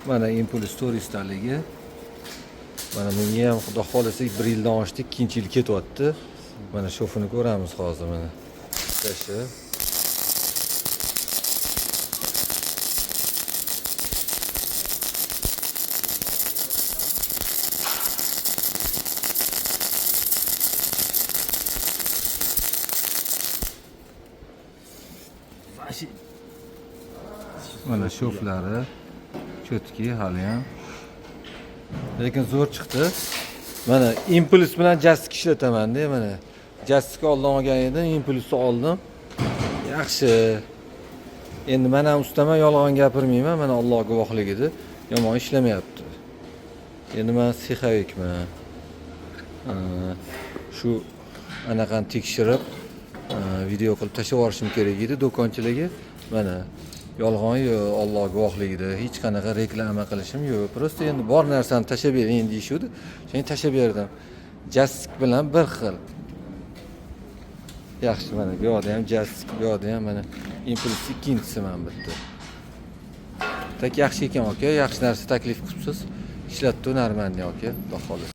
Mana Impuls 400 taligi. Mana bunga ham, xudo xohlasa, bir yildan oshdi, ikkinchi yil ketyapti. Mana шов ini ko'ramiz hozir, mana. Ishlashi. Вообще. Mana шов lari чётки hali ham. Lekin zo'r chiqdi. Mana Impuls bilan Jastik ishlataman-da, mana. Jastikni oldin olgan edim, Impulsni oldim. Yaxshi. Endi men ham ustaman, yolg'on gapirmayman, mana Alloh guvohligida yomon ishlamayapti. Endi men цеховик man. Shu anaqani tekshirib, video qilib tashlab yuborishim kerak edi do'konchilarga. Mana, yolg'on yo'q, Alloh guvohligida hech qanaqa reklama qilishim yo'q. Просто endi bor narsani tashlab bering deyishuvdi. Shuni tashlab berdim. Jastik bilan bir xil. Yaxshi, mana bu yoqda ham Jastik, bu yoqda ham mana Impuls ikkinchisi mana bitta. Так, yaxshi ekan, aka, yaxshi narsa taklif qilibsiz. Ishlatdi, нормальный, aka, xudo xohlasa.